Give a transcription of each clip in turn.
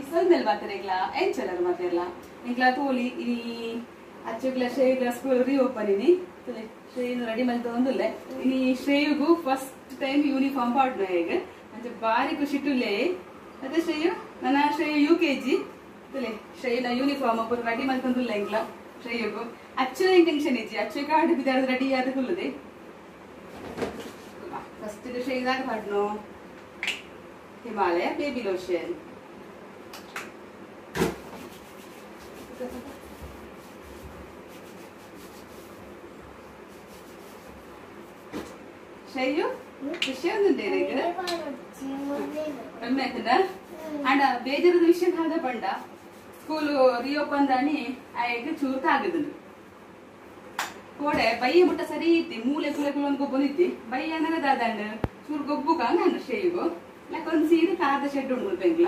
ಸೊಲ್ಮೆಲ್ ಮಾತೆರೆಗ್ಲ ಎಂಚಲರ್ ಮಾತೆರ್ಲ ಎಂಕ್ಲ ತೋಲಿ ಈ ಅಚ್ಚುಗ್ಲ ಶ್ರೇಯುಗ್ಲ school reopen ಇನಿ ತುಲೆ ಶ್ರೇಯುನು ರೆಡಿ ಮಲ್ತೊಂದುಲ್ಲೆ ಇನಿ ಶ್ರೇಯುಗು ಫಸ್ಟ್ ಟೈಮ್ ಯೂನಿಫಾರ್ಮ್ ಪಾಡ್ನ ಹೇಗೆ ಅಂಚ ಬಾರಿ ಖುಷಿ ಟುಲ್ಲೆ ಅದೇ ಶ್ರೇಯು ನನ್ನ Shreyu U K G ತುಲೆ ಶ್ರೇಯುನ uniform ಪೂರ ರೆಡಿ ಮಲ್ತೊಂದುಲ್ಲೆ ಎಂಕ್ಲ ಶ್ರೇಯುಗು ಅಚ್ಚು ಟೆನ್ಷನ್ ಇಜ್ಜಿ ಅಚ್ಚು ಕಾಡು ಬಿದಾರ ರೆಡಿ ಆದ ಕುಲ್ಲದೆ first ಶ್ರೇಯುದಾಗ ಪಾಡ್ನು Himalaya baby lotion. Shreyu ವಿಷಯ ಅಂಡ ಬೇಜಾರದ ವಿಷಯ ಆದ ಬಂಡ ಸ್ಕೂಲ್ ರಿಓಪನ್ ದಾನಿ ಆಯ್ಕೆ ಚೂರು ತಾಗದನು ಕೋಡೆ ಬೈಯ ಮುಟ್ಟ ಸರಿ ಇತ್ತಿ ಮೂಲೆ ಕುಲೆ ಕುಲ ಒಂದು ಗೊಬ್ಬನಿತ್ತಿ ಬೈಯ ಅನ್ನಗ ದಾದಂಡ ಚೂರು ಗೊಬ್ಬುಕ ನಾನು ಶ್ರೇಯುಗು ಲೈಕ್ ಸೀರೆ ಕಾರ್ದ ಶೆಡ್ ಉಂಡು ಬೆಂಗ್ಲ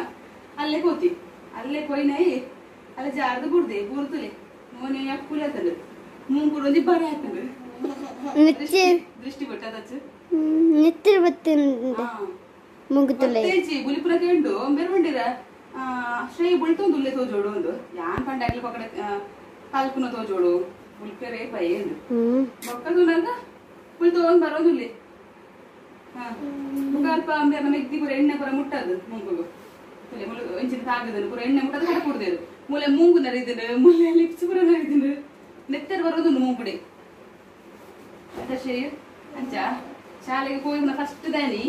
ಅಲ್ಲೇ ಕೋತಿ ಅಲ್ಲೇ ಕೊಯ್ನೈ ಅಲ್ಲೇ ಜಾರ್ದು ಬುಡ್ದೆ ಬುರ್ತುಲೆ ಮೋನೆ ಅಕ್ಕುಲೆ ಆತಂದು ಮೂಂಕುಡು ಒಂಜಿ ಬರ ಆತಂದು ದೃಷ್ಟಿ ಬಿಟ್ಟದಚ್ಚು ನೆತ್ತಿರ ಬತ್ತುಂಡು ಮುಗುತುಲೆ ತೇಜಿ ಬುಲಿಪುರ ಕೇಂಡು ಬೆರ್ವಂಡಿರ ಶ್ರೇಯ ಬುಳ್ತೊಂದು ಉಲ್ಲೆ ತೋಜೋಡು ಒಂದು ಯಾನ್ ಪಂಡಾಗ್ಲಿ ಪಕಡೆ ಕಲ್ಪುನ ತೋಜೋಡು ಬುಲ್ಪೆರೆ ಪೈಯಂದು ಬೊಕ್ಕದುನಾಗ ಬುಲ್ತೊಂದು ಬರೋದುಲ್ಲೆ ಮುಖಾಲ್ಪ ಅಂಬೆ ನಮ್ಮ ಇದ್ದಿ ಪೂರ ಎಣ್ಣೆ ಪೂರ ಮುಟ್ಟದು ಮೂಗುಗು ಇಂಚಿನ ತಾಗದನು ಪೂರ ಎಣ್ಣೆ ಮುಟ್ಟದು ಕಡ ಕುಡ್ದೇದು ಮೂಲೆ ಮೂಗು ನರಿದನು ಮೂಲೆ ಲಿಪ್ಸ್ ಪೂರ ನರಿದನು ನೆತ್ತರ ಬರೋದು ಮೂಗುಡೆ ಅದ ಶ್ರೇಯು ಅಂಚ ಶಾಲೆಗೆ ಹೋಗಿ ಫಸ್ಟ್ ದಾನಿ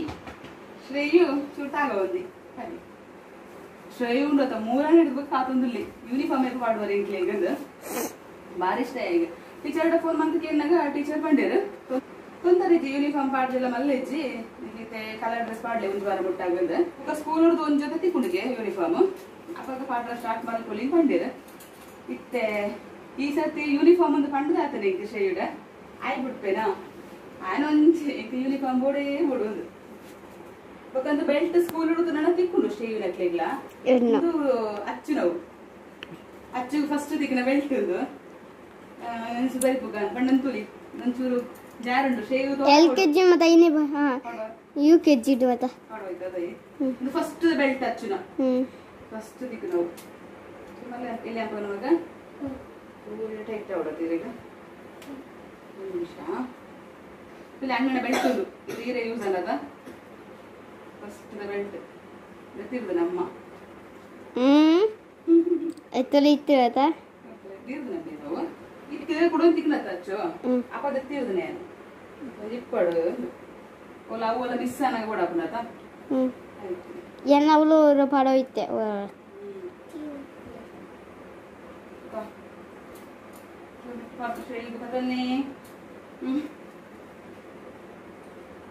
ಶ್ರೇಯು ಚೂರು ತಾಗ ಒಂದಿ ಸರಿ ಶ್ರೇಯು ಉಂಡು ಅತ್ತ ಮೂರನೇ ಹಿಡ್ಬೇಕು ಆತೊಂದುಲ್ಲಿ ಯೂನಿಫಾರ್ಮ್ ಏಪ ಪಾಡುವರು ಇಂಕ್ಲೆ ಈಗ ಭಾರಿ ಇಷ್ಟ ಈಗ ಟೀಚರ್ ಫೋನ್ ಮಂತ್ ಕೇಳಿನಾಗ ಟೀಚರ್ ಬಂಡೇರು ತೊಂದರೆ ಯೂನಿಫಾರ್ಮ್ ಪಾಡ್ಲಿಲ್ಲ ಮಲ್ಲೆಜ್ಜಿ ನಿಮಗೆ ಕಲರ್ ಡ್ರೆಸ್ ಪಾಡ್ಲೆ ಒಂದು ವಾರ ಮುಟ್ಟಾಗಂದ್ರೆ ఒక ಸ್ಕೂಲ್ ಒಂದು ಜೊತೆ ತಿಕ್ಕೊಂಡಿಗೆ ಯೂನಿಫಾರ್ಮ್ ಅಪ್ಪಾಗ ಪಾಡ್ರ ಸ್ಟಾರ್ಟ್ ಮಾಡ್ಕೊಳ್ಳಿ ಪಂಡಿರ ಇತ್ತೆ ಈ ಸರ್ತಿ ಯೂನಿಫಾರ್ಮ್ ಒಂದು ಪಂಡದ ಆತನೆ ಇಂಕ ಶ್ರೇಯುಡ ಆಯ್ ಬಿಟ್ಪೇನಾ ಆಯನೊಂಜಿ ಇಂಕ ಯೂನಿಫಾರ್ಮ್ ಬೋಡೇ ಬೋಡುವುದು ಬೊಕಂದು ಬೆಲ್ಟ್ ಸ್ಕೂಲ್ ಹುಡುಗ ನನ್ನ ತಿಕ್ಕೊಂಡು ಶ್ರೇಯುನಕ್ಲೆಗ್ಲ ಇದು ಅಚ್ಚು ನಾವು ಅಚ್ಚು ಫಸ್ಟ್ ತಿಕ್ಕಿನ ಬೆಲ್ಟ್ ಇದು ಸುಧಾರಿಪುಗ ಬಣ್ಣನ್ ತುಲಿ ಒಂಚೂರು ಜಾರುಂಡು ಶ್ರೇಯು ಎಲ್ ಕೆ ಜಿ ಮತ್ತೆ ಐನೇ ಹಾ ಯು ಕೆ ಜಿ ಮತ್ತೆ ಇದು ಫಸ್ಟ್ ಬೆಲ್ಟ್ ಅಚ್ಚುನ ಫಸ್ಟ್ ದಿಕ್ಕು ನಾವು ಸುಮ್ಮನೆ ಇಲ್ಲಿ ಹಾಕೋಣ ಪೂರ ಟೈಟ್ ಆವಡತ್ತೆ ಈಗ ಒಂದು ನಿಮಿಷ ಇಲ್ಲಿ ಅಣ್ಣನ ಬೆಲ್ಟ್ ಉಂಡು ತೀರೆ ಯೂಸ್ ಅನ್ನದ ಫಸ್ಟ್ ಬೆಲ್ಟ್ ತಿರ್ದು ನಮ್ಮ ಎತ್ತಲೆ ಇತ್ತಿರತ ತೀರ್ದು ನಮಗೆ ನಾವು ಇತ್ತು ಕೊಡೋನ್ ತಿಕ್ನತ್ತ ಅಚ್ಚು ಅಪ್ಪ ಅದು ತೀರ್ದು ನಾನು ಇಪ್ಪಡು ಓಲ ಅವು ಎಲ್ಲ ಮಿಸ್ ಅನ್ನಾಗ ಕೊಡಪ್ಪನತ ಎನ್ನ ಅವಳು ಪಾಡೋ ಇತ್ತೆ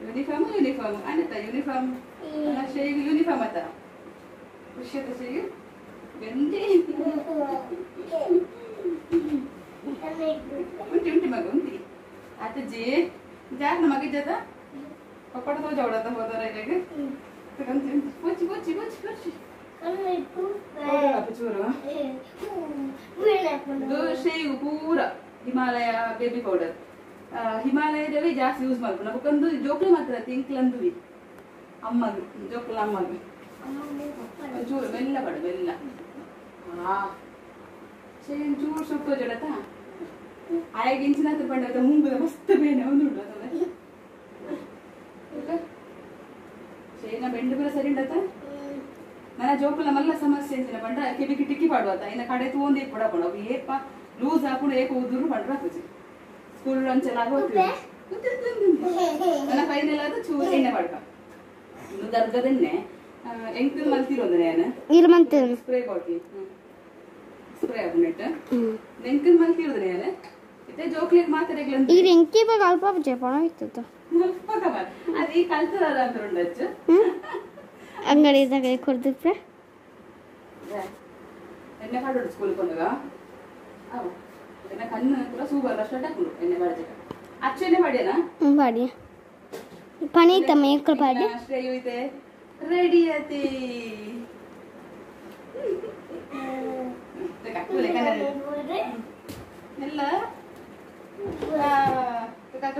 ಯೂನಿಫಾರ್ಮ್ ಯೂನಿಫಾರ್ಮ್ ಅನ್ನತ್ತ ಯೂನಿಫಾರ್ಮ್ ಶ್ರೇಯಿಗೆ ಯೂನಿಫಾರ್ಮ್ ಅತ್ತ ಖುಷಿ ಆತ ಶ್ರೇಯು ಗಂಜಿ ಉಂಟಿ ಉಂಟಿ ಮಗ ಉಂಟಿ ಆತಜ್ಜಿ ಜಾರ್ ಮಗ ಇದ್ದದ ಪಪ್ಪಡ ತೋಜ ಅವಡತ್ತ ಹೋದಾರ ಇವಾಗ ಪೊಚ್ಚಿ ಪೊಚ್ಚಿ ಪೊಚ್ಚಿ ಪೊಚ್ಚಿ ಚೂರು ಇದು ಶ್ರೇಯು ಪೂರ ಹಿಮಾಲಯ ಬೇಬಿ ಪೌಡರ್ ಹಿಮಾಲಯದವೇ ಜಾಸ್ತಿ ಯೂಸ್ ಮಾಡ್ಕೊಂಡು ಬೊಕ್ಕೊಂದು ಜೋಕ್ಲೆ ಮಾತ್ರ ತಿಂಕ್ಲಂದುವಿ ಅಮ್ಮಗ ಜೋಕ್ಲ ಅಮ್ಮಗ ಚೂರು ಮೆಲ್ಲ ಪಡ ಮೆಲ್ಲ ಹಾ ಶ್ರೇಯನ್ ಚೂರು ಸುಟ್ಟು ಜಡತ ಆಯಾಗ ಇಂಚಿನ ಪಂಡ ಮುಂಗುದ ಮಸ್ತ್ ಬೇನೆ ಒಂದು ಉಂಟು ಶ್ರೇಯನ ಬೆಂಡು ಪೂರ ಸರಿ ಉಂಡತ ನನ್ನ ಜೋಕುಲ ಮಲ್ಲ ಸಮಸ್ಯೆ ಇಂಚಿನ ಪಂಡ ಕಿವಿಗೆ ಟಿಕ್ಕಿ ಪಾಡುವತ ಇನ್ನ ಕಡೆ ತೂಂದು ಏಪ್ ಪಡಪಣ ಅವು ಏಪ ಲೂಸ್ ಹಾಕೊಂಡು ಏಪ ಉದುರು ಪಂಡ್ರ ಹಾಕುಜಿ ಸ್ಕೂಲ್ ಅಂಚೆಲ್ಲ ಹೋಗ್ತೀವಿ ನನ್ನ ಫೈನಲ್ ಆದ ಚೂರು ಎಣ್ಣೆ ಪಾಡ್ಕ ಇನ್ನು ದರ್ಗದೆಣ್ಣೆ ಎಂಕ್ ಮಲ್ತಿರೋದು ನಾನು ಸ್ಪ್ರೇ ಬಾಟ್ಲಿ ಸ್ಪ್ರೇ ಹಾಕೊಂಡಿಟ್ಟು ಎಂಕ್ ಮಲ್ತಿರೋದು ನಾನು ಇತ್ತೆ ಜೋಕ್ಲಿಗೆ ಮಾತ್ರ ಈಗ ಎಂಕಿ ಬಾಗ ಅಲ್ಪ ಜಪಣ ಇತ್ತು ಅದು ಈ ಕಲ್ತದ ಅಂತ ಉಂಡಚ್ಚು ಅಂಗಡಿ ಇದ್ದಾಗ ಕೊಡ್ದಿಪ್ರೆ ಎಣ್ಣೆ ಪಾಡೋಡು ಸ್ಕೂಲ್ ಕೊಂದಾಗ ಅವು ಎಣ್ಣೆ ಕಣ್ಣು ಕೂಡ ಸೂಬರ್ ಸ್ಟಾರ್ಟ್ ಹಾಕೊಂಡು ಎಣ್ಣೆ ಪಾಡ್ಜಕ ಅಚ್ಚು ಎಣ್ಣೆ ಪಾಡ್ಯನಾ ಪಾಡಿಯ ಪಣಿ ತಮ್ಮ ಏಕಲ್ ಪಾಡಿ ಶ್ರೇಯು ಇದೆ ರೆಡಿ ಆತಿ ಎಲ್ಲ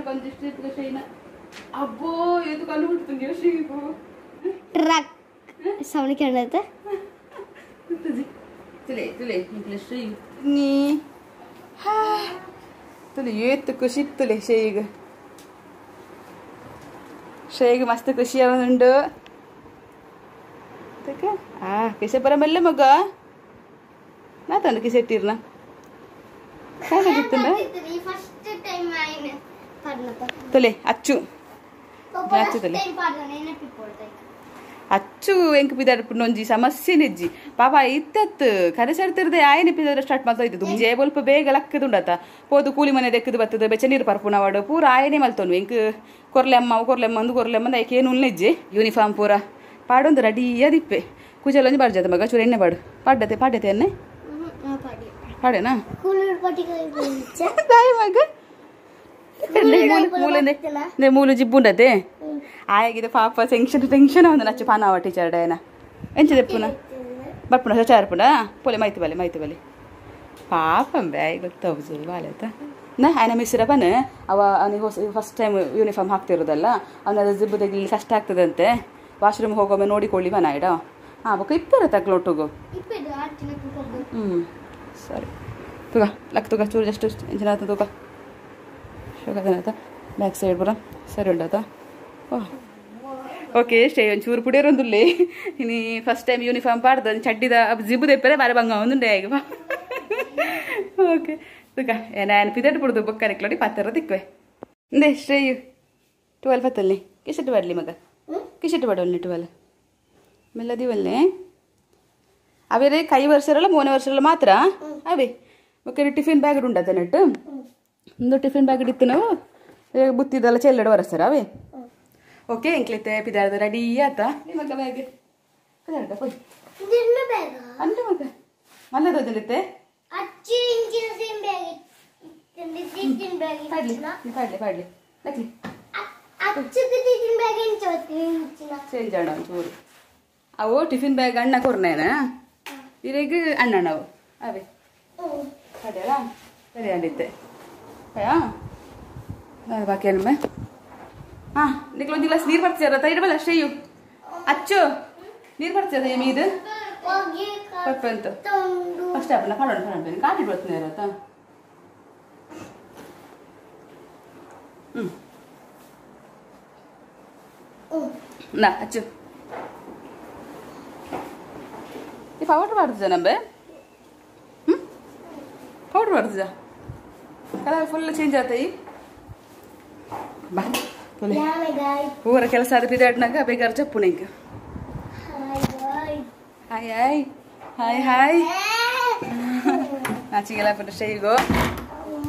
ಕೊಂದಿಷ್ಟು ಶ್ರೇಯಿನ ಅಬ್ಬೋ ಇದು ಕಲ್ಲು ಹುಟ್ಟುತ್ತಂಗೆ ಶ್ರೇಯು ಟ್ರಕ್ ಸೌಂಡ್ ಕೇಳತ್ತೆ ಗೊತ್ತಜಿ ತುಲೆ ತುಲೆ ಇಂಕ್ಲೆ ಶ್ರೀ ನೀ ಹಾ ತುಲೆ ಏತ್ ಖುಷಿ ತುಲೆ ಶೇಗ್ ಶೇಗ್ ಮಸ್ತ್ ಖುಷಿ ಅವನುಂಡು ಆ ಕಿಸೆ ಪರ ಮೆಲ್ಲ ಮಗ ನಾ ತಂದು ಕಿಸೆ ಇಟ್ಟಿರ್ನ ತುಲೆ ಅಚ್ಚು ಅಚ್ಚು ತುಲೆ ಅಚ್ಚು ಎಂಕ್ ಪಿದಾಡ್ಪುಂಡು ಒಂಜಿ ಸಮಸ್ಯೆ ನೆಜ್ಜಿ ಪಾಪ ಇತ್ತತ್ತು ಕರೆಸಡ್ತಿರ್ದೆ ಆಯನೆ ಪಿದಾಡ ಸ್ಟಾರ್ಟ್ ಮಾಡ್ತಾ ಇತ್ತು ಜೇ ಬೊಲ್ಪ ಬೇಗ ಲಕ್ಕದುಂಡತ ಪೋದು ಕೂಲಿ ಮನೆ ದೆಕ್ಕದು ಬತ್ತದ ಬೆಚ್ಚ ನೀರು ಪರ್ಪುನವಾಡು ಪೂರ ಆಯನೆ ಮಲ್ತೊನು ಎಂಕ್ ಕೊರ್ಲೆಮ್ಮ ಕೊರ್ಲೆಮ್ಮ ಅಂದು ಕೊರ್ಲೆಮ್ಮ ಐಕೆ ಏನು ಉಲ್ನೆಜ್ಜಿ ಯೂನಿಫಾರ್ಮ್ ಪೂರ ಪಾಡೊಂದು ರೆಡಿ ಅದಿಪ್ಪೆ ಕುಜಲೊಂಜಿ ಬಾಡ್ಜಾತ ಮಗ ಚೂರು ಎಣ್ಣೆ ಪಾಡು ಪಾಡ್ಡತೆ ಪಾಡ್ಯತೆ ಎಣ್ಣೆ ಪಾಡೇನಾ ತಾಯಿ ಮಗ ಮೂಲೆ ಮೂಲು ಜಿಬ್ಬುಂಡತೆ ಆಯಾಗಿದೆ ಪಾಪ ಟೆನ್ಷನ್ ಟೆನ್ಷನ್ ಒಂದು ನಚ್ಚು ಪಾನಾವ ಟೀಚರ್ ಡಯನ ಎಂಚ ದೆಪ್ಪುನ ಬರ್ಪುಣ ಸಚಾರ್ಪುಣ ಪೋಲೆ ಮೈತಿ ಬಲೆ ಮೈತಿ ಬಲೆ ಪಾಪ ಬ್ಯಾಗ್ ಗೊತ್ತಾಗ್ತದೆ ಬಾಲೆ ಆಯ್ತಾ ನಾ ಆಯನ ಮಿಸ್ರ ಬನ್ ಅವ ಅವನಿಗೆ ಫಸ್ಟ್ ಟೈಮ್ ಯೂನಿಫಾರ್ಮ್ ಹಾಕ್ತಿರೋದಲ್ಲ ಅವನ ಜಿಬ್ಬು ತೆಗಿಲಿ ಕಷ್ಟ ಆಗ್ತದಂತೆ ವಾಶ್ರೂಮ್ ಹೋಗೊಮ್ಮೆ ನೋಡಿಕೊಳ್ಳಿ ಬನ ಇಡ ಹಾಂ ಬೊಕ್ಕ ಇಪ್ಪರ ತಕ್ಲೊಟ್ಟುಗು ಹ್ಞೂ ಸರಿ ತುಗ ಲಕ್ ತುಗ ಚೂರು ಜಸ್ಟ್ ಎಂಚಿನ ತೂಕ ಶೋಕದನಾತ ಬ್ಯಾಕ್ ಸೈಡ್ ಬರ ಸರಿ ಉಂಡಾತ ಓಕೆ ಸ್ಟೇ ಒಂಚೂರು ಪುಡಿಯರೊಂದುಲ್ಲೆ ಇನಿ ಫಸ್ಟ್ ಟೈಮ್ ಯೂನಿಫಾರ್ಮ್ ಪಾಡ್ದ ಚಡ್ಡಿದ ಜಿಬು ದೆಪ್ಪರೆ ಬಾರೆ ಬಂಗ ಒಂದುಂಡೆ ಆಗ ಓಕೆ ತುಗ ಏನ ಪಿದಟ್ ಪುಡ್ದು ಬೊಕ್ಕನೆ ಕ್ಲೋಡಿ ಪಾತ್ರ ತಿಕ್ವೆ ಇಂದೆ ಶ್ರೇಯು 12 ಪತ್ತಲ್ಲಿ ಕಿಶೆಟ್ ಬಾಡ್ಲಿ ಮಗ ಕಿಶೆಟ್ ಬಾಡೋಲ್ನಿ 12 ಮೆಲ್ಲದಿವಲ್ಲೆ ಅವೇರೆ ಕೈ ವರ್ಷರಲ್ಲ ಮೂವನೇ ವರ್ಷರಲ್ಲ ಮಾತ್ರ ಅವೇ ಬೊಕ್ಕ ಟಿಫಿನ್ ಬ್ಯಾಗ್ ಉಂಡತ ನೆಟ್ಟು ಒಂದು ಟಿಫಿನ್ ಬ್ಯಾಗ್ ಇತ್ತು ನಾವು ಬುತ್ತಿದಲ್ಲ ಚೆಲ್ಲಡು ವರಸರ ಅವೇ ಓಕೆ ಎಂಕ್ಲಿತ್ತೆ ಪಿದಾರ್ದ ರೆಡಿ ಆತ ಮಗ ಬ್ಯಾಗ್ ಪಿದಾರ್ದ ಪೋಯ್ ಅಂದ ಮಗ ಮಲ್ಲದೋಜಲಿತ್ತೆ ಪಾಡ್ಲಿ ಪಾಡ್ಲಿ ಪಾಡ್ಲಿ ಲಕ್ಲಿ ಚೇಂಜ್ ಆಡ ಒಂಚೂರು ಅವು ಟಿಫಿನ್ ಬ್ಯಾಗ್ ಅಣ್ಣ ಕೊರ್ನೇನ ಇರೇಗ ಅಣ್ಣನವು ಅವೇ ಅದೇಳ ಸರಿ ಅಂದಿತ್ತೆ ಅಯ್ಯಾ ಬಾಕಿ ಏನಮ್ಮ ಹಾಂ ನಿಕ್ಲ ಒಂದು ಗ್ಲಾಸ್ ನೀರು ಬರ್ತೀರ ಇಡಬಲ್ಲ ಶ್ರೇಯು ಅಚ್ಚು ನೀರು ಬರ್ತೀರ ಮೀದು ಪಪ್ಪ ಅಂತ ಫಸ್ಟ್ ಆಪನ ಪಾಡೋಣ ಪಾಡೋಣ ಕಾಫಿ ಬರ್ತೀನಿ ಇರತ್ತಾ ಹ್ಞೂ ನಾ ಅಚ್ಚು ಈ ಪೌಡ್ರ್ ಮಾಡ್ತಿದ್ದ ನಂಬೆ ಹ್ಞೂ ಪೌಡ್ರ್ ಮಾಡ್ತಿದ್ದ ಕಲರ್ ಫುಲ್ ಚೇಂಜ್ ಆತ ಈ ಬಾ ತೊಲೆ ಪೂರ ಕೆಲಸ ಆದ ಪಿದಾಡ್ನಾಗ ಬೇಕಾದ್ರೆ ಚಪ್ಪು ನಿಂಗೆ ಹಾಯ್ ಹಾಯ್ ಹಾಯ್ ಹಾಯ್ ನಾಚಿಗೆಲ್ಲ ಪುನಃ ಶ್ರೇಯಿಗೋ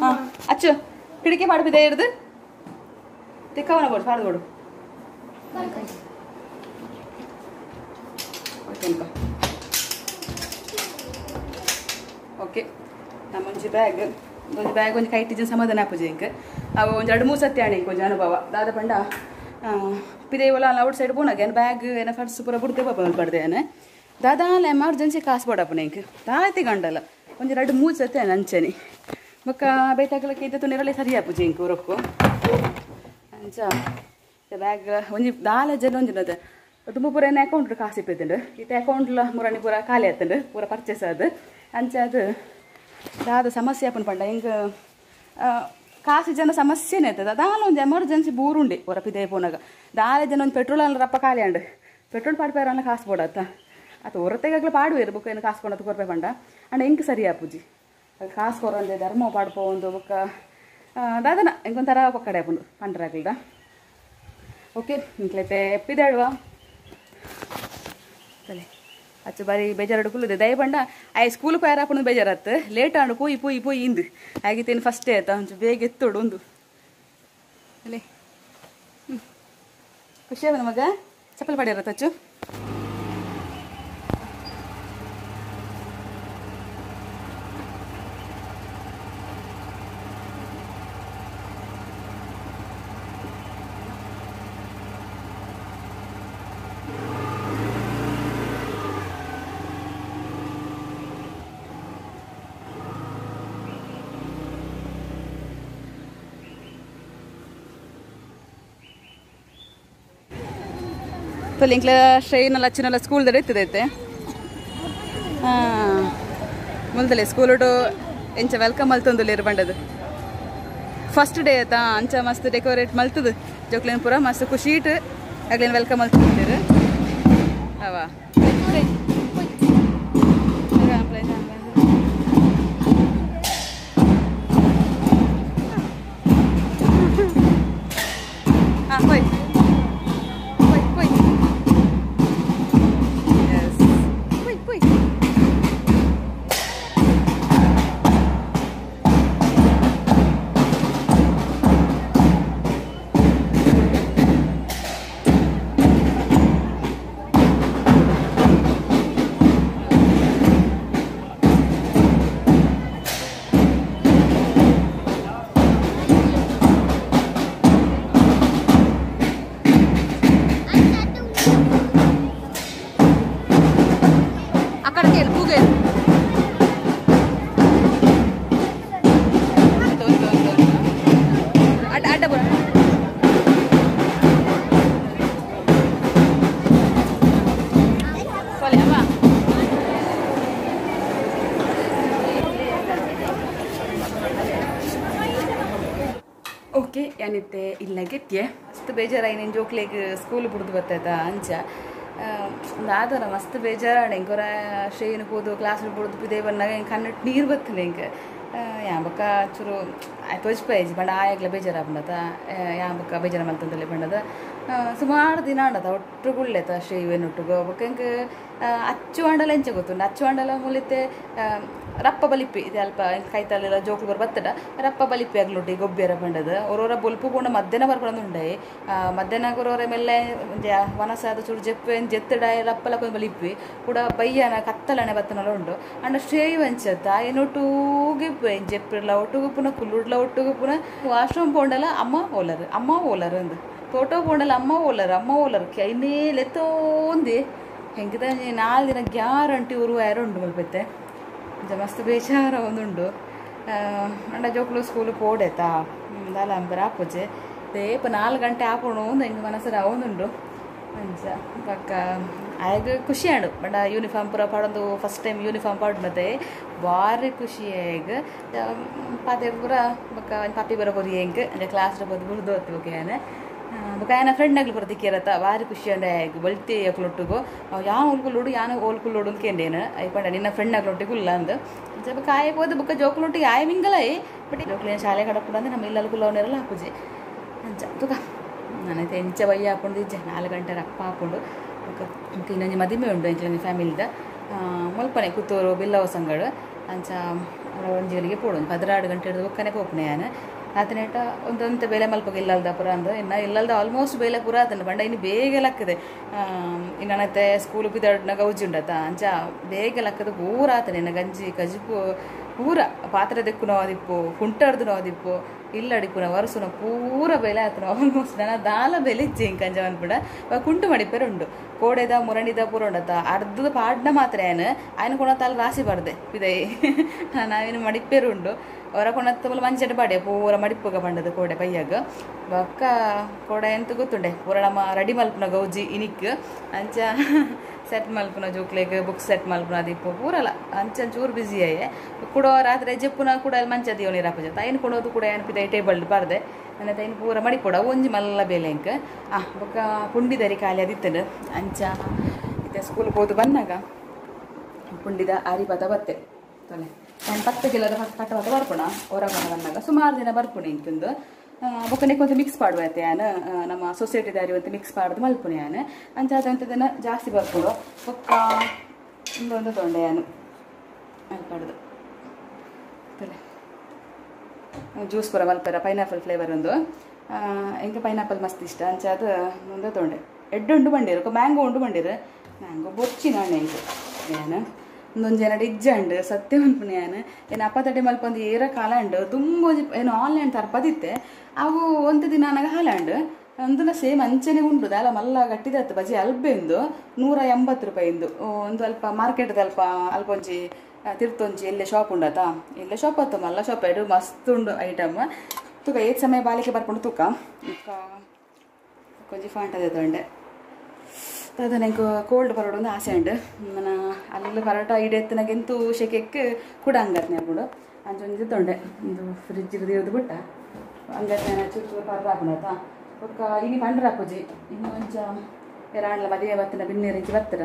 ಹಾಂ ಅಚ್ಚು ಕಿಡಿಕೆ ಮಾಡಿಬಿದೆ ಹಿಡ್ದು ತಿಕ್ಕವನ ಕೊಡು ಪಾಡ್ದು ಕೊಡು ಓಕೆ ಓಕೆ ನಮ್ಮೊಂಜಿ ಬ್ಯಾಗ್ ಒಂಜಿ ಬ್ಯಾಗ್ ಒಂಜಿ ಕೈಟಿಜಿನ ಸಮಾಧಾನ ಆಪುಜಿ ಇಂಕ್ ಅವು ಒಂಜಿ ಎರಡು ಮೂರು ಸತ್ಯ ಆಣೆ ಇಂಕ್ ಒಂಜಿ ಅನುಭವ ದಾದ ಪಂಡ ಪಿದೇವಲ ಔಟ್ ಸೈಡ್ ಪೋನಾಗ ಏನು ಬ್ಯಾಗ್ ಏನ ಫರ್ಸ್ ಪೂರ ಬುಡ್ತೆ ಪಾಪ ಪಡ್ದೆ ಏನ ದಾದಾಲ ಎಮರ್ಜೆನ್ಸಿ ಕಾಸು ಬೋಡಪ್ಪನ ಇಂಕ್ ದಾತಿ ಗಂಡಲ್ಲ ಒಂಜಿ ಎರಡು ಮೂರು ಸತ್ಯ ಅಂಚನೆ ಬೊಕ್ಕ ಬೇತಾಗಲಕ್ಕೆ ಇದ್ದ ತುನಿರಲ್ಲೇ ಸರಿ ಆಪುಜಿ ಇಂಕ್ ರೊಕ್ಕು ಅಂಚ ಬ್ಯಾಗ್ ಒಂಜಿ ದಾಲ ಜನ ಒಂಜಿ ತುಂಬ ಪೂರ ಏನ ಅಕೌಂಟ್ ಕಾಸು ಇಪ್ಪತ್ತುಂಡು ಇತ್ತೆ ಅಕೌಂಟ್ಲ ಮುರಾಣಿ ಪೂರ ಖಾಲಿ ಆತಂಡು ಪೂರ ಪರ್ಚೇಸ್ ಅದು ಅಂಚ ಅದು ದಾದ ಸಮಸ್ಯೆ ಆಪುಂಡು ಪಂಡ ಹಿಂಗೆ ಕಾಸು ಜನ ಸಮಸ್ಯೆನೇ ಆಯ್ತದ ದಾಲ ಒಂದು ಎಮರ್ಜೆನ್ಸಿ ಬೂರುಂಡೆ ಪೂರ ಪಿದೆ ಪೋನಾಗ ದಾಲ ಜನ ಒಂದು ಪೆಟ್ರೋಲ್ ಅಲ್ಲ ರಪ್ಪ ಖಾಲಿ ಅಂಡು ಪೆಟ್ರೋಲ್ ಪಾಡ್ಪೇರಲ್ಲ ಕಾಸು ಬೋಡತ್ತ ಅದು ಹೊರತೆಗಾಗ್ಲೂ ಪಾಡುವೇರು ಬುಕ್ಕ ಏನು ಕಾಸು ಕೊಂಡದ್ದು ಕೊರ್ಪೆ ಪಂಡ ಅಂಡ ಹಿಂಗೆ ಸರಿ ಆಪುಜಿ ಕಾಸು ಕೊರಂದೆ ಧರ್ಮ ಪಾಡ್ಪೋ ಒಂದು ಬೊಕ್ಕ ದಾದನ ಹಿಂಗೊಂಥರ ಪಕ್ಕಡೆ ಆಪುಂಡು ಪಂಡ್ರಾಗ್ಲ್ದ ಓಕೆ ಇಂಕ್ಲೈತೆ ಎಪ್ಪಿದಾಳುವ ತಲೆ ಅಚ್ಚು ಬಾರಿ ಬೇಜಾರು ಕುಲ್ಲುದೆ ದಯ ಪಂಡ ಆಯ್ ಸ್ಕೂಲ್ ಪೋಯರ ಬೇಜಾರತ್ತು ಲೇಟ್ ಆಂಡು ಪೋಯಿ ಪೋಯಿ ಪೋಯಿ ಇಂದು ಆಗಿತ್ತೇನು ಫಸ್ಟೇ ಆಯ್ತಾ ಒಂಚೂರು ಬೇಗ ಎತ್ತೋಡು ಒಂದು ಅಲ್ಲೇ ಹ್ಞೂ ಖುಷಿ ಆಗ ಮಗ ಚಪ್ಪಲ್ ಪಾಡಿರತ್ತ ಅಚ್ಚು ತೊಲಿಂಕ್ಲ ಶ್ರೇಯನಲ್ಲ ಚಿನ್ನಲ್ಲ ಸ್ಕೂಲ್ ಇರ್ತದೈತೆ. ಮುಲ್ದಲೆ ಸ್ಕೂಲ್ ಎಂಚ welcome ಮಲ್ತೊಂದುಲ್ಲೆರ್ ಬಂಡದು ಫಸ್ಟ್ ಡೇ ಆತಾ ಅಂಚ ಮಸ್ತ್ ಡೆಕೋರೇಟ್ ಮಲ್ತದು ಜೋಕ್ಲೇನ್ ಪೂರ ಮಸ್ತ್ ಖುಷಿ ಇಟ್ಟು ಅಗ್ಲೇನ್ welcome ಮಲ್ತೊಂದಿರು ಅವ ಹಾಂ ಹೋಯ್ ಹೋಯ್ ಹೋಯ್ ಎಸ್ ಹೋಯ್ ಹೋಯ್ ಓಕೆ ಏನಿತ್ತೆ ಇಲ್ಲಾಗೆತ್ಯೆ ಮಸ್ತ್ ಬೇಜಾರಾಯಿ ನಿನ್ನ ಜೋಕ್ಲೆಗ್ ಸ್ಕೂಲ್ ಬಿಡ್ದು ಬರ್ತೈತ ಅಂಚ ಒಂದು ಆದರ ಮಸ್ತ್ ಬೇಜಾರಾಣ ಎಂಕೊರ ಶೇನು ಕೂದು ಕ್ಲಾಸ್ ಬಿಡ್ದು ಬಿದೆ ಬಂದಾಗ ಹಿಂಗೆ ಕಣ್ಣು ನೀರು ಬರ್ತದೆ ಹಿಂಗೆ ಯಾಂಬಕ ಚೂರು ತೋಜ್ಪಾಯ್ಜಿ ಬಂಡ ಆಯಾಗ್ಲ ಬೇಜಾರಾಪಂಡತ ಯಾಂಬಕ ಬೇಜಾರ ಮಲ್ತಂದಲ್ಲಿ ಬಂಡದ ಸುಮಾರು ದಿನ ಅಂಡತ ಒಟ್ಟು ಗುಳ್ಳೆತ ಶ್ರೀವೇನೊಟ್ಟುಗು ಬೊಕ್ಕ ಎಂಕ್ ಅಚ್ಚು ಅಂಡಲ ಎಂಚ ಗೊತ್ತುಂಡು ಅಚ್ಚು ಅಂಡಲ ಮುಲಿತೆ ರಪ್ಪ ಬಲಿಪಿ ಇದೆ ಅಲ್ಪ ಕೈತಲೆಲ್ಲ ಜೋಕ್ಲು ಬರ್ ಬತ್ತಡ ರಪ್ಪ ಬಲಿಪಿ ಆಗ್ಲುಂಟು ಈ ಗೊಬ್ಬಿಯರ ಬಂಡದ ಒರೋರ ಬೊಲ್ಪು ಪೋಂಡ ಮಧ್ಯಾಹ್ನ ಬರ್ಪಣದು ಉಂಡಾಯಿ ಮಧ್ಯಾಹ್ನ ಒರೋರ ಮೆಲ್ಲೆ ವನಸಾದ ಚೂರು ಜೆಪ್ಪು ಜೆತ್ತಡ ರಪ್ಪಲ ಕೊಂಚ ಬಲಿಪಿ ಕೂಡ ಬಯ್ಯನ ಕತ್ತಲನೆ ಬತ್ತನಲ ಉಂಡು ಅಂಡ ಶ್ರೇಯ್ ಅಂಚತ್ತ ಏನೊಟ್ಟೂಗಿ ಜೆಪ್ಪಿಡ್ಲ ಒಟ್ಟುಗು ಪುನಃ ಕುಲ್ಲುಡ್ಲ ಒಟ್ಟುಗು ಪುನಃ ವಾಶ್ರೂಮ್ ಪೋಂಡಲ ಅಮ್ಮ ಓಲರ್ ಅಮ್ಮ ಓಲರ್ ಅಂದು ತೋಟೋ ಪೋಂಡಲ ಅಮ್ಮ ಓಲರ್ ಅಮ್ಮ ಓಲರ್ ಕೈನೇಲೆತ್ತೋಂದಿ ಹೆಂಗಿದ ನಾಲ್ಕು ದಿನ ಗ್ಯಾರಂಟಿ ಉರು ಯಾರು ಉಂಡು ಮಲ್ಪತ್ತೆ ಮಸ್ತ್ ಬೇಜಾರ ಒಂದುಂಡು ಅಂಡ ಜೋಕ್ಲು ಸ್ಕೂಲು ಪೋಡೇತಾ ದಾಲ ಅಂಬರ ಆಪುಜೆ ದೇಪ 4 ಗಂಟೆ ಆಪುಣು ಒಂದು ಹೆಂಗೆ ಮನಸ್ಸರ ಒಂದುಂಡು ಅಂಚ ಪಕ್ಕ ಆಗ ಖುಷಿ ಆಂಡು ಬಂಡ ಯೂನಿಫಾರ್ಮ್ ಪೂರ ಪಾಡೊಂದು ಫಸ್ಟ್ ಟೈಮ್ ಯೂನಿಫಾರ್ಮ್ ಪಾಡು ಮತ್ತೆ ಭಾರಿ ಖುಷಿ ಆಗ ಪಾತೆ ಪೂರ ಬೊಕ್ಕ ಪಾಪಿ ಬರ ಕೊರಿ ಹೆಂಗೆ ಅಂದರೆ ಕ್ಲಾಸ್ ಬದ್ದು ಬುರ್ದು ಹೊತ್ತು ಬೊಕ್ಕ ಯಾನೆ ಬೊಕ್ಕ ಆಯನ ಫ್ರೆಂಡ್ ಆಗ್ಲಿ ಬರ ದಿಕ್ಕಿರತ್ತ ಭಾರಿ ಖುಷಿ ಅಂಡೆ ಆಗ ಬಲ್ತಿ ಅಕ್ಲೊಟ್ಟುಗು ಯಾವ ಓಲ್ಕುಲ್ಲೋಡು ಯಾನ ಓಲ್ಕುಲ್ಲೋಡು ಅಂತ ಕೇಂಡೇನು ಐಪಂಡ ನಿನ್ನ ಫ್ರೆಂಡ್ ಆಗ್ಲೊಟ್ಟಿಗೆ ಇಲ್ಲ ಅಂದು ಬೊಕ್ಕ ಆಯ ಹೋದ ಬೊಕ್ಕ ಜೋಕ್ಲೊಟ್ಟಿಗೆ ಆಯ ಮಿಂಗಲಾಯಿ ಬಟ್ ಜೋಕ್ಲಿನ ಶಾಲೆ ಕಡಪುಡ ಅಂದ್ರೆ ನಮ್ಮ ಇಲ್ಲಲ್ಲಿ ಕುಲ್ಲವನ್ನೆಲ್ಲ ಹಾಕುಜಿ ಅಂಚ ತುಕ ನಾನೈತೆ ಎಂಚ ಬಯ್ಯ ಹಾಕೊಂಡು ಇಜ್ಜೆ 4 ಗಂಟೆ ರಪ್ಪ ಹಾಕೊಂಡು ಬೊಕ್ಕ ಇನ್ನೊಂದು ಮದಿಮೆ ಉಂಡು ಎಂಕ್ಲ ಫ್ಯಾಮಿಲಿದ ಮುಲ್ಪನೆ ಪುತ್ತೂರು ಬಿಲ್ಲವ ಸಂಗಡು ಅಂಚ ಒಂಜಿಗಳಿಗೆ ಪೋಡು ಒಂದು 16 ಗಂಟೆ ಹಿಡಿದು ಬೊಕ್ಕನೆ ಪೋಪುಣೆ ಯಾನು ಆತನೇಟ ಒಂದೊಂದು ಬೇಲೆ ಮಲ್ಪಗ ಇಲ್ಲಲ್ದ ಪುರ ಅಂದು ಇನ್ನು ಇಲ್ಲಲ್ದ ಆಲ್ಮೋಸ್ಟ್ ಬೇಲೆ ಪೂರ ಆತನ ಬಂಡ ಇನ್ನು ಬೇಗ ಲಕ್ಕದೆ ಇನ್ನನತ್ತೆ ಸ್ಕೂಲ್ ಬಿದ್ದಾಡ್ನ ಗೌಜಿ ಉಂಡತ ಅಂಚ ಬೇಗ ಲಕ್ಕದ ಪೂರ ಆತನ ಇನ್ನು ಗಂಜಿ ಕಜಿಪು ಪೂರ ಪಾತ್ರೆ ದೆಕ್ಕು ನೋದಿಪ್ಪು ಕುಂಟಾಡ್ದು ನೋದಿಪ್ಪು ಇಲ್ಲಡಿಪುನ ವರಸುನ ಪೂರ ಬೇಲೆ ಆತನ ಆಲ್ಮೋಸ್ಟ್ ನನ್ನ ದಾಲ ಬೇಲೆ ಇಜ್ಜೆ ಇಂಕ ಅಂಚ ಅನ್ಬಿಡ ಕುಂಟು ಮಡಿಪೇರು ಉಂಡು ಕೋಡೆದ ಮುರಂಡಿದ ಪೂರ ಉಂಡತ ಅರ್ಧದ ಪಾಡ್ನ ಮಾತ್ರ ಏನು ಆಯ್ನ ಕೊಣತಾಲ್ ರಾಸಿ ಬಾರ್ದೆ ಇದೇ ನಾವೇನು ಮಡಿಪೇರು ಉಂಡು ಹೊರ ಕೊಣತ್ತ ಮಂಚಟ ಪಾಡೆ ಪೂರ ಮಡಿಪುಗ ಬಂಡದ ಕೋಡೆ ಪಯ್ಯಾಗ ಬೊಕ್ಕ ಕೋಡೆ ಎಂತ ಗೊತ್ತುಂಡೆ ಪೂರ ನಮ್ಮ ರೆಡಿ ಮಲ್ಪುನ ಗೌಜಿ ಇನಿಕ್ ಅಂಚ ಸೆಟ್ ಮಲ್ಪುನ ಜೋಕ್ಲೆಗ್ ಬುಕ್ ಸೆಟ್ ಮಲ್ಪುನ ದಿಪ್ಪು ಪೂರಲ್ಲ ಅಂಚ ಚೂರು ಬ್ಯುಸಿ ಆಯೆ ಕೂಡ ರಾತ್ರಿ ಜೆಪ್ಪುನ ಕೂಡ ಅಲ್ಲಿ ಮಂಚ ದಿಯೋನಿ ರಾಪುಜ ತಾಯಿನ ಕೊಡೋದು ಕೂಡ ಏನಪಿದ ಟೇಬಲ್ ಬಾರ್ದೆ ನನ್ನ ತಾಯಿನ ಪೂರ ಮಡಿಪೋಡ ಒಂಜಿ ಮಲ್ಲ ಬೇಲೆ ಇಂಕ್ ಬೊಕ್ಕ ಪುಂಡಿದರಿ ಖಾಲಿ ಅದಿತ್ತನು ಅಂಚ ಇತ್ತೆ ಸ್ಕೂಲ್ ಹೋದು ಬಂದಾಗ ಪುಂಡಿದ ಆರಿ ಪದ ಬತ್ತೆ ತೊಲೆ ನಾನು 10 ಕಿಲೋದ ಪಟ್ಟ ಪತ್ತ ಬರ್ಪುಣ ಹೊರಗೊಂಡ ಬಂದಾಗ ಸುಮಾರು ದಿನ ಬರ್ಪುಣ ಇಂತಂದು ಬೊಕ್ಕನೆ ಕೊಂಚ ಮಿಕ್ಸ್ ಪಾಡುವ ಯಾನ್ ನಮ್ಮ ಸೊಸೈಟಿ ದಾರಿ ಅಂತ ಮಿಕ್ಸ್ ಪಾಡ್ದು ಮಲ್ಪುಣ ಯಾನ್ ಅಂಚ ಅದಂತದನ್ನ ಜಾಸ್ತಿ ಬರ್ಪುಡು ಬೊಕ್ಕ ಒಂದು ತೊಂಡೆ ಯಾನು ಪಾಡುದು ತೊಲೆ ಜ್ಯೂಸ್ ಪೂರ ಮಲ್ಪೆರ ಪೈನಾಪಲ್ ಫ್ಲೇವರ್ ಒಂದು ಎಂಗೆ ಪೈನಾಪಲ್ ಮಸ್ತ್ ಇಷ್ಟ ಅಂಚ ಅದು ಒಂದು ತೊಂಡೆ ಎಡ್ಡು ಉಂಡು ಬಂಡಿರು ಮ್ಯಾಂಗೋ ಉಂಡು ಬಂಡಿರು ಮ್ಯಾಂಗೋ ಬೊಚ್ಚಿ ನಾನು ಎಂಗೆ ಯಾನು ಒಂದೊಂದು ಜನ ಇಜ್ಜಂಡು ಸತ್ಯ ಮನ್ಪುಣೆ ಯಾನು ಏನು ಅಪ್ಪತಡೆ ಮಲ್ಪೊಂದು ಏರ ಕಾಲ ಉಂಡು ತುಂಬ ಏನು ಆನ್ಲೈನ್ ತರ್ಪದಿತ್ತೆ ಅವು ಒಂದು ದಿನ ನನಗೆ ಹಾಲಾಂಡು ಒಂದನ ಸೇಮ್ ಅಂಚನೆ ಉಂಡು ದಾಲ ಮಲ್ಲ ಗಟ್ಟಿದತ್ತು ಬಜಿ ಅಲ್ಬೆಂದು 180 ರೂಪಾಯಿಂದು ಒಂದು ಅಲ್ಪ ಮಾರ್ಕೆಟ್ದ ಅಲ್ಪ ಅಲ್ಪ ಒಂಜಿ ತಿರ್ತೊಂಜಿ ಎಲ್ಲೇ ಶಾಪ್ ಉಂಡತಾ ಎಲ್ಲೇ ಶಾಪ್ ಆತು ಮಲ್ಲ ಶಾಪ್ ಎರಡು ಮಸ್ತ್ ಉಂಡು ಐಟಮ್ ತೂಕ ಏತ್ ಸಮಯ ಬಾಲಿಕೆ ಬರ್ಕೊಂಡು ತೂಕ ಕೊಂಚ ಫಾಂಟ್ ಅದೇ ತೊಂಡೆ ದಾದ ನಂಗೆ ಕೋಲ್ಡ್ ಪರೋಡ ಒಂದು ಆಸೆ ಉಂಡು ನನ್ನ ಅಲ್ಲಿ ಪರೋಟ ಇಡೆತ್ತಿನಾಗೆಂತೂ ಶೆಕೆಕ್ ಕೂಡ ಹಂಗತ್ನೆ ಹಾಕೊಂಡು ಅಂಚೊಂಜಿ ತೊಂಡೆ ಒಂದು ಫ್ರಿಜ್ ಇರೋದು ಬಿಟ್ಟ ಹಂಗತ್ನೆ ಚೂರು ಚೂರು ಪರ್ರ ಹಾಕೊಂಡಾತ ಬೊಕ್ಕ ಇನಿ ಪಂಡ್ರ ಹಾಕುಜಿ ಇನ್ನು ಒಂಚ ರಾಣ್ಲ ಮದುವೆ ಬತ್ತಿನ ಬಿನ್ನೇರು ಇಂಚಿ ಬತ್ತರ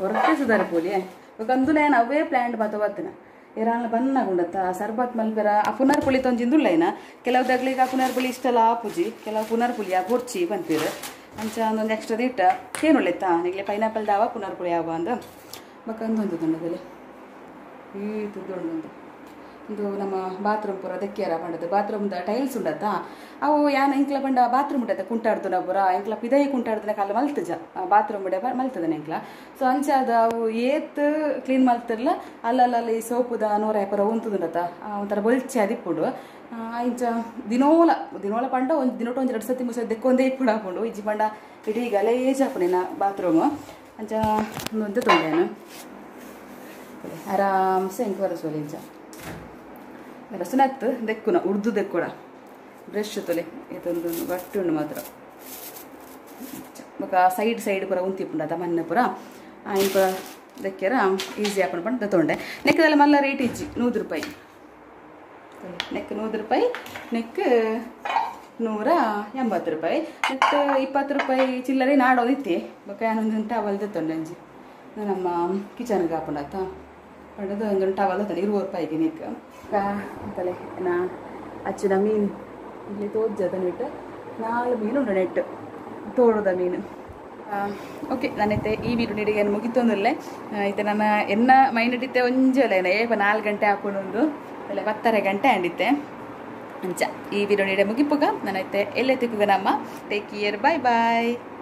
ಹೊರತೆ ಸುಧಾರ ಪೋಲಿ ಬೊಕ್ಕ ಅಂದುಲೇ ಅವೇ ಪ್ಲ್ಯಾಂಟ್ ಮಾತ ಬತ್ತಿನ ಇರಾನ್ಲ ಬನ್ನಾಗುಂಡತ್ತ ಸರ್ಬತ್ ಮಲ್ಪೆರ ಆ ಪುನರ್ ಪುಳಿ ತೊಂಜಿಂದುಲ್ಲ ಏನ ಕೆಲವು ದಗ್ಲಿಗೆ ಆ ಪುನರ್ ಪುಳಿ ಇಷ್ಟಲ್ಲ ಆಪುಜಿ ಕೆಲವು ಪುನರ್ ಪುಳಿ ಆ ಬೊರ್ಚಿ ಬಂತೀರು ಅಂಚ ಒಂದೊಂದು ಎಕ್ಸ್ಟ್ರಾ ದಿಟ್ಟ ಏನುಳ್ಳೆತ್ತಾ ನಿಗ್ಲೆ ಪೈನಾಪಲ್ ದಾವ ಪುನರ್ ಪುಳಿ ಯಾವ ಅಂದ ಬೊಕ್ಕ ಅಂದೊಂದು ದೊಂಡದಲ್ಲಿ ಈ ತುದ್ದೊಂಡೊಂದು ಇದು ನಮ್ಮ ಬಾತ್ರೂಮ್ ಪೂರ ದಕ್ಕಿಯರ ಪಂಡದು ಬಾತ್ರೂಮ್ದ ಟೈಲ್ಸ್ ಉಂಡತ್ತಾ ಅವು ಯಾನ ಇಂಕ್ಲ ಪಂಡ ಬಾತ್ರೂಮ್ ಉಂಡತ್ತ ಕುಂಟಾಡ್ದುನ ಪೂರ ಇಂಕ್ಲ ಪಿದೈ ಕುಂಟಾಡ್ದನ ಕಲ್ಲ ಮಲ್ತಜ ಬಾತ್ರೂಮ್ ಬಿಡ ಮಲ್ತದನ ಇಂಕ್ಲ ಸೊ ಅಂಚಾದ ಅವು ಏತ್ ಕ್ಲೀನ್ ಮಲ್ತಿರ್ಲ ಅಲ್ಲಲ್ಲಿ ಸೋಪುದ ನೂರ ಪೂರ ಉಂತುದುಂಡತ್ತ ಒಂಥರ ಬೊಲ್ಚೆ ಅದಿಪ್ಪುಡು ಇಂಚ ದಿನೋಲ ದಿನೋಲ ಪಂಡ ಒಂದು ದಿನೋಟ ಒಂಜಿ ಎರಡು ಸತಿ ಮುಸ ದೆಕ್ಕೊಂದೇ ಇಪ್ಪುಡು ಹಾಕೊಂಡು ಇಜ್ಜಿ ಪಂಡ ಇಡೀ ಗಲೇಜ್ ಹಾಪುನೇನ ಬಾತ್ರೂಮ್ ಅಂಚ ಒಂದೊಂದು ತೊಂಡೇನು ಆರಾಮ್ಸೆ ಇಂಕ್ ಬರಸೋಲಿ ಇಂಚ ರಸನತ್ತು ದೆಕ್ಕುನ ಉರ್ದು ದೆಕ್ಕುಡ ಬ್ರಷ್ ತೊಲೆ ಇದೊಂದು ಗಟ್ಟಿ ಉಂಡು ಮಾತ್ರ ಬೊಕ ಸೈಡ್ ಸೈಡ್ ಪೂರ ಉಂತಿಪ್ಪುಂಡತ ಮಣ್ಣು ಪೂರ ಆಯ್ನ ಪೂರ ದೆಕ್ಕ್ಯರ ಈಸಿ ಹಾಕೊಂಡು ಪಂಡ ತೊಂಡೆ ನೆಕ್ಕದಲ್ಲ ಮಲ್ಲ ರೇಟ್ ಇಜ್ಜಿ 100 ರೂಪಾಯಿ ನೆಕ್ 100 ರೂಪಾಯಿ ನೆಕ್ 180 ರೂಪಾಯಿ ನೆಕ್ 20 ರೂಪಾಯಿ ಚಿಲ್ಲರೆ ನಾಡೋದಿತ್ತಿ ಬೊಕ ಯಾನೊಂದು ಟವಲ್ ತೊಂಡೆ ಅಂಜಿ ನಮ್ಮ ಕಿಚನ್ಗೆ ಹಾಕೊಂಡಾತ ಪಂಡದು ಒಂದು ಟವಲ್ ತಾನೆ 20 ರೂಪಾಯಿಗೆ ನೆಕ್ ಅಂತಲೇ ನಾ ಅಚ್ಚಿನ ಮೀನು ಇಲ್ಲಿ ತೋಜದ ನೆಟ್ಟು 4 ಮೀನು ಉಂಟು ನೆಟ್ಟು ತೋಡದ ಮೀನು. ಓಕೆ ನಾನೈತೆ ಈ ವೀಡಿಯೋ ನೀಡಿಗೆ ಏನು ಮುಗಿತೊಂದಿಲ್ಲ ಐತೆ ನನ್ನ ಎನ್ನ ಮೈಂಡ್ ಇಟ್ಟಿತ್ತೆ ಒಂಜಿ ಅಲ್ಲ ಏಪ 4 ಗಂಟೆ ಹಾಕೊಂಡು ಅಲ್ಲ 10:30 ಗಂಟೆ ಅಂಡಿತ್ತೆ ಅಂಚ ಈ ವೀಡಿಯೋ ನೀಡೆ ಮುಗಿಪುಗ ನಾನೈತೆ ಎಲ್ಲೇ ತಿಕ್ಕುಗ ನಮ್ಮ. Take care, bye bye.